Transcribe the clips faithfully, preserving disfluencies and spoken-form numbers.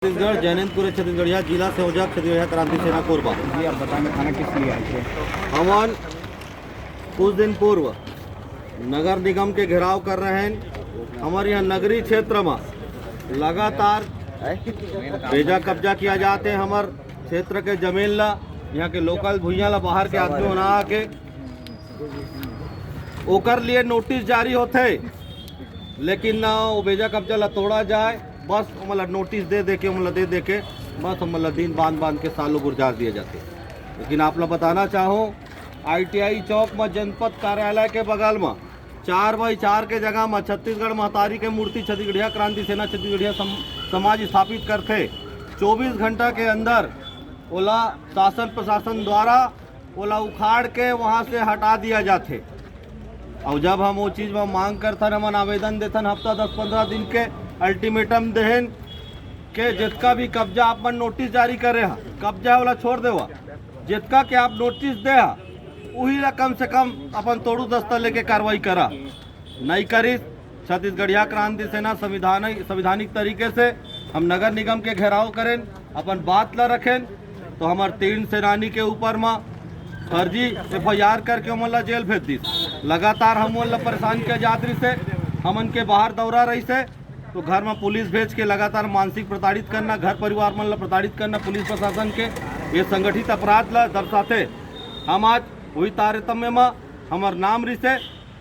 छत्तीसगढ़, जैनंदपुर, छत्तीसगढ़िया जिला संयोजक, छत्तीसगढ़िया क्रांति सेना कोरबा। जी, आप बताएं, थाना किस लिए आए थे? हमन कुछ दिन पूर्व नगर निगम के घेराव कर रहे हैं। हमर यहाँ नगरी क्षेत्र में लगातार बेजा कब्जा किया जाते हैं। हमर क्षेत्र के जमीन ला, यहाँ के लोकल भुइयां ला बाहर के आदमी होना आके ओकर लिए नोटिस जारी होथे, लेकिन ना वो बेजा कब्जा ला तोड़ा जाए, बस ओमन ला नोटिस दे दे के, ओमन ला दे दे के बस ओमन ला दिन बांध बांध के सालों गुजार दिया जाथे। लेकिन आप ला बताना चाहूँ, आईटीआई चौक में जनपद कार्यालय के बगल में चार बाई चार के जगह में छत्तीसगढ़ महतारी के मूर्ति छत्तीसगढ़िया क्रांति सेना छत्तीसगढ़िया सम, समाज स्थापित करथे। चौबीस घंटा के अंदर ओला शासन प्रशासन द्वारा ओला उखाड़ के वहाँ से हटा दिया जाथे। और जब हम वो चीज में मांग करथन, हमन आवेदन देथन, हफ्ता दस पंद्रह दिन के अल्टीमेटम देहन के जितका भी कब्जा आप मन नोटिस जारी करे हा, कब्जा वाला छोड़ देवा, जितका के आप नोटिस दे हा, उही ला कम से कम अपन तोड़ू दस्ता लेके कार्रवाई करा। नहीं करिस। छत्तीसगढ़िया क्रांति सेना संविधान, संवैधानिक तरीके से हम नगर निगम के घेराव करेन, अपन बात ला रखेन, तो हमर तीन सेनानी के ऊपर मा फर्जी एफआईआर करके ओमन ला जेल भेज दिस। लगातार हमन ला परेशान किया जात रहिस हे, हमन के बाहर दौरा रहिस हे, तो घर में पुलिस भेज के लगातार मानसिक प्रताड़ित करना, घर परिवार मन ला प्रताड़ित करना, पुलिस प्रशासन के ये संगठित अपराध ला दर्शाथे। हम आज वही तारतम्य में हमर नाम रहिस हे,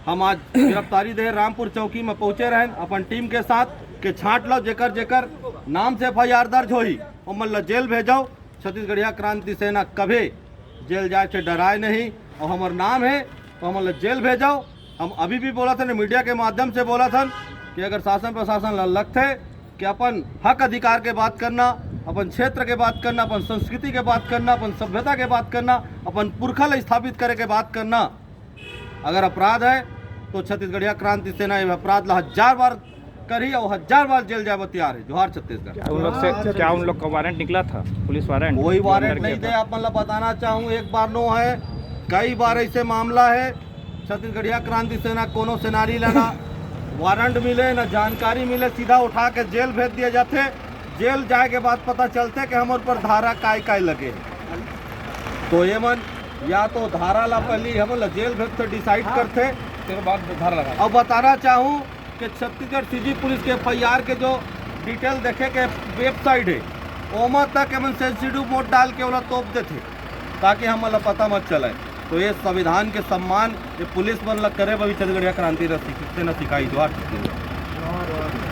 हम आज गिरफ्तारी दे रामपुर चौकी में पहुंचे रहन अपन टीम के साथ के छांट लो, जेकर जेकर नाम से एफआईआर दर्ज होही, ओमन ला जेल भेजो। छत्तीसगढ़िया क्रांति सेना कभी जेल जाए से डराए नहीं, और हमर नाम है तो हमन ला जेल भेजो। हम अभी भी बोलत हन, मीडिया के माध्यम से बोलत हन कि अगर शासन प्रशासन ला लगथे कि अपन हक अधिकार के बात करना, अपन क्षेत्र के बात करना, अपन संस्कृति के बात करना, अपन सभ्यता के बात करना, अपन पुरखा ला स्थापित करे के बात करना अगर अपराध है, तो छत्तीसगढ़िया क्रांति सेना ये अपराध ला हजार बार करही और हजार बार जेल जाए बर तैयार है। जोहार छत्तीसगढ़। क्या उन लोग से, क्या उन लोग का वारंट निकला था, पुलिस वारंट? कोई जो वारंट अंदर नहीं किया दे, था? अपन ला बताना चाहूँ, एक बार नो है, कई बार ऐसे मामला है। छत्तीसगढ़िया क्रांति सेना कोनो सेनानी ला ना वारंट मिले, ना जानकारी मिले, सीधा उठा के जेल भेज दिया जाथे। जेल जाए के बाद पता चलथे कि हमर ऊपर धारा काय काय लगे हे। तो ये मन या तो धारा ला पहली हमन ला जेल भेजथे, डिसाइड करथे। तेरे बाद धारा लगा। अब बताना चाहूँ कि छत्तीसगढ़ सीजी पुलिस के एफआईआर के जो डिटेल देखे के वेबसाइट है, ओमा तक एमन सेंसिटिव मोड डाल के ओला तोप देथे, ताकि हमन ला पता मत चले। तो ये संविधान के सम्मान ये पुलिस मन ला करे बर भी छत्तीसगढ़िया क्रांति सेना सिखाई। जोहार छत्तीसगढ़।